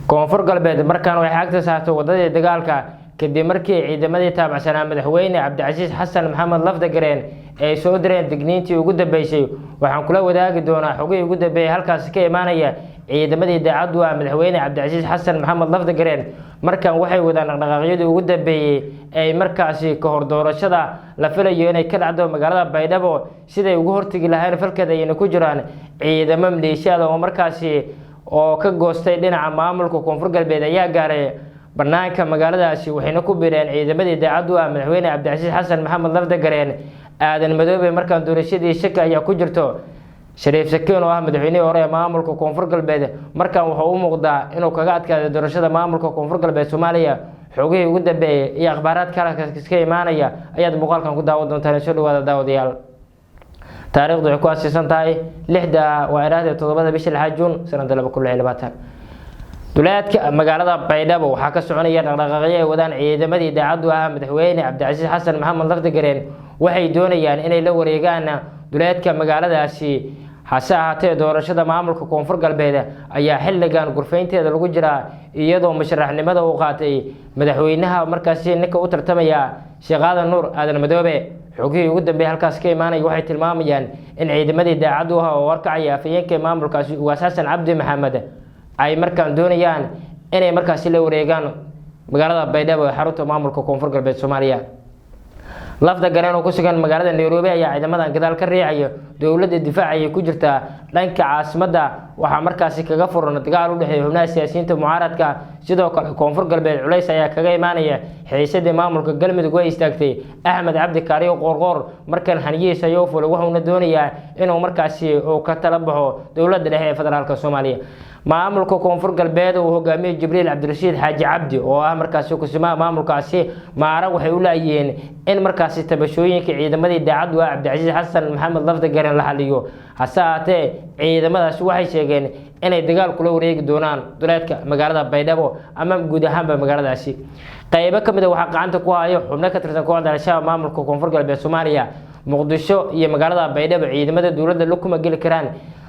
Koonfur Galbeed markaan waxay xagta saartay wadadii dagaalka, kadib markii ciidamadii taabacsanaa madaxweyne Cabdicasiis Xasan Maxamed Lafdagareen ay soo direen digniintii ugu dambeysay. Waxaan kula wadaagi doonaa xogihii ugu dambeeyay halkaasi ka imaanaya. Ciidamadii daacaddu ah madaxweyne Cabdicasiis Xasan Maxamed Lafdagareen markan waxay wadaan dhaqdhaqaaqyadii ugu dambeeyey ay markaasi ka hor doorashada la filayo inay ka dhacdo magaalada Baydhabo siday ugu hortegi lahayn. Falkeed ayayna ku jiraan ciidamo maleeshiyada oo markaasi oo ka goostay dhinaca maamulka Koonfur Galbeed ayaa gaaray banaanka magaaladaasi, waxayna ku biireen ciidamadii daacaddu ah madaxweyne Cabdicasiis Xasan Maxamed Lafdagareen. Aadan Madoobe markaan doorashadii shaki ayaa ku jirto. Shariif Sakiin oo ah madaxweynihii hore ee maamulka Koonfur Galbeed markan wuxuu u muuqdaa inuu kaga adkaaday doorashada maamulka Koonfur Galbeed Soomaaliya. Xogihii ugu dambeeyay iyo akhbaaraadka halkaas ka imaanaya ayaad muuqaalkan ku daawan doontaan. Soo dhawaada, daawadayaal. Taariikhdu waxay ku aaseysan tahay 6-da, waa iraahda 7-da bisha 6aad, Juun, sanada 2026. Duleedka magaalada Baydhabo waxaa ka soconaya dhaqdhaqaaqyo ay wadaan ciidamadii daacaddu ahaa madaxweyne Cabdicasiis Xasan Maxamed Lafdagareen. Waxay doonayaan inay la wareegaan duleedka magaaladaasi. Hase ahaatee, doorashada maamulka Koonfur Galbeed ayaa xilligan gurfaynteeda lagu jiraa, iyadoo musharaxnimada uu qaatay madaxweynaha markaasi ninka u tartamaya, Sheekh Aadan Nuur Aadan Madoobe. Xogihii ugu dambeeyay halkaas ka imaanaya waxay tilmaamayaan in ciidamadii daacaddu ah oo warkacaya afhayeenka maamulkaasi, Ugaas Xasan Cabdi Maxamed, ay markaan doonayaan inay markaasi la wareegaan magaalada Baydhabo ee xarunta maamulka Koonfur Galbeed Soomaaliya. Lafta Gareen oo ku sugan magaalada Nairobi ayaa ciidamadan gadaal ka riixaya. Dowladda difaac ayay ku jirtaa. Dhanka caasimadda waxaa markaasi kaga furan dagaal u dhexeeya xubnaha siyaasiyiinta mucaaradka. Sidoo kale, Koonfur Galbeed culays ayaa kaga imaanaya. Xiisadii maamulka Galmudug way istaagtay. Axmed Cabdi Kaariyo Qoorqoor markan haniyihiis ayuu fulay, wuxuuna doonayaa inuu markaasi uu ka tala baxo dowladda dhexe ee federaalka Soomaaliya. Maamulka Koonfur Galbeed uu hogaamiye Jibriil Cabdirashiid Xaaji Cabdi oo ah markaasi kusimaha maamulkaasi maara waxay u laayeen in markaasi tabashooyinka ciidamadii daacaddu ah Cabdicasiis Xasan Maxamed Lafdagaren la xaliyo. Hase ahaatee, ciidamadaasi waxay sheegeen inay dagaal kula wareegi doonaan duleedka magaalada Baydhabo ama guud ahaanba magaaladaasi. Qaybo ka mid a waxaa gacanta ku hayo xubno ka tirsan kooxda Al-Shabaab. Maamulka Koonfur Galbeed Soomaaliya, Muqdisho iyo magaalada Baydhabo ciidamada dowladda lukuma geli karaan.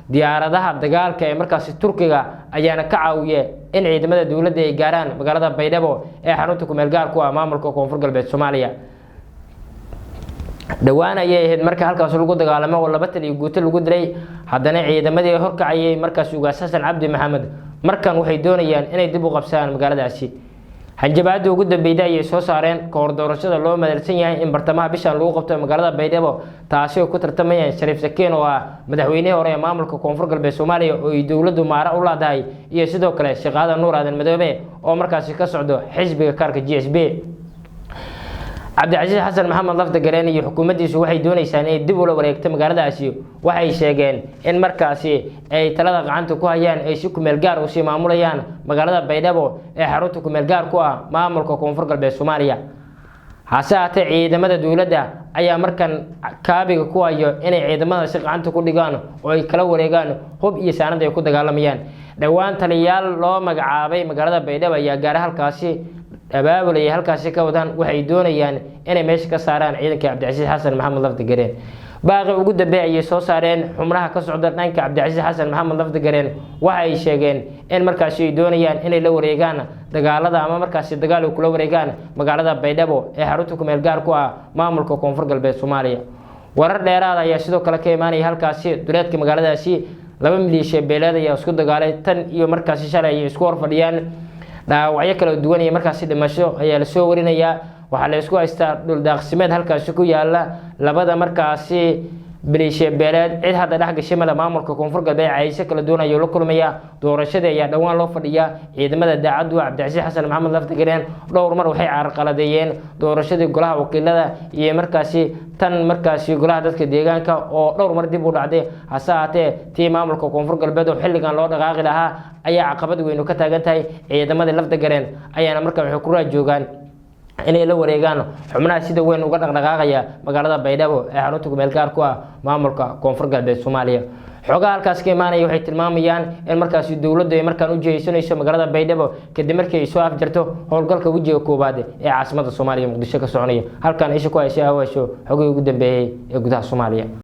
Diyaaradaha dagaalka ee markaasi Turkiga ayaana ka caawiya in ciidamada dowladda ay gaaraan magaalada Baydhabo ee xarunta kumeel gaar ku ah maamulka Koonfur Galbeed Soomaaliya. Dhowaan ayay ahayd marka halkaas lagu dagaalamo oo laba taliyo guuto lagu dilay. Haddana ciidamadii horkacayay markaas Ugaas Xasan Cabdi Maxamed markan waxay doonayaan inay dib u qabsadaan magaaladaasi. Hanjabaadii ugu dambeyda ayay soo saareen kahor doorashada loo madalsan yahay in bartamaha bishan lagu qabto magaalada Baydhabo, taasi oo ku tartamayaan Shariif Sakiin oo ah madaxweynihii hore ee maamulka Koonfur Galbeed Soomaaliya oo ay dowladdu maara u laadahay, iyo sidoo kale Sheekh Aadan Nuur Aadan Madoobe oo markaasi ka socdo xisbiga kaarka GSB. Cabdicasiis Xasan Maxamed Lafdagareen iyo xukuumaddiisu waxay doonaysaa inay dib ula wareegto magaaladaasi. Waxay sheegeen in markaasi ay talada gacanta ku hayaan, ay si kumeel gaar usii maamulayaan magaalada Baydhabo ee xarunta kumeel gaar ku ah maamulka Koonfur Galbeed Soomaaliya. Hase haatee, ciidamada dowladda ayaa markan kaabiga ku hayo inay ciidamadaasi gacanta ku dhigaan oo ay kala wareegaan hub iyo saanad ay ku dagaalamayaan. Dhowaan taliyayaal loo magacaabay magaalada Baydhabo ayaa gaaray halkaasi. Abaabul ayay halkaasi ka wadaan. Waxay doonayaan inay meesha ka saaraan ciidanka Cabdicasiis Xasan Maxamed Lafdigareen. Baaqi ugu dambeey ayay soo saareen xubnaha ka socda dhanka Cabdicasiis Xasan Maxamed Lafdigareen. Waxa ay sheegeen in markaasi ay doonayaan inay la wareegaan dagaalada ama markaasi dagaal ay kula wareegaan magaalada Baydhabo ee xarunta kumeel gaar ku ah maamulka Koonfur Galbeed Soomaaliya. Warar dheeraada ayaa sidoo kale ka imaanaya halkaasi. Duleedka magaaladaasi laba maleeshiya beeleed ayaa isku dagaalay. Tan iyo markaasi shalay ayay isku horfadhiyaan. Dhaawacyo kala duwan iyo markaasi dhimasho ayaa lasoo warinayaa. Waxaa la isku haystaa dhuldaaqsimeed halkaasi ku yaala labada markaasi maleeshiya beeleed. Cid hadda dhex gashay male. Maamulka Koonfur Galbeed cayse kala duwan ayuu la kulmaya. Doorashadii ayaa dhowaan loo fadhiyaa. Ciidamada daacaddu Cabdicasiis Xasan Maxamed Lafdigareen dhowr mar waxay carqaladeeyeen doorashadii golaha wakiilada iyo markaasi tan markaasi golaha dadka deegaanka oo dhowr mar dib u dhacday. Hase ahaatee, tii maamulka Koonfur Galbeed oo xilligan loo dhaqaaqi lahaa ayaa caqabad weynu ka taagan tahay. Ciidamadii Lafdigareen ayaana markaa waxay ku raajoogaan inay la wareegaan xubnaha sida weyn uga dhaqdhaqaaqaya magaalada Baydhabo ee xarunta kumeel gaar ku ah maamulka Koonfur Galbeed Soomaaliya. Xogaha halkaas ka imaanaya waxay tilmaamayaan in markaasi dowladdu ay markaan u jihaysanayso magaalada Baydhabo, kadib markii ay soo afjarto howlgalka wejiga koowaad ee caasimada Soomaaliya, Muqdisho, ka soconaya. Halkan isha ku haysa awasho xogihii ugu dambeeyey ee gudaha Soomaaliya.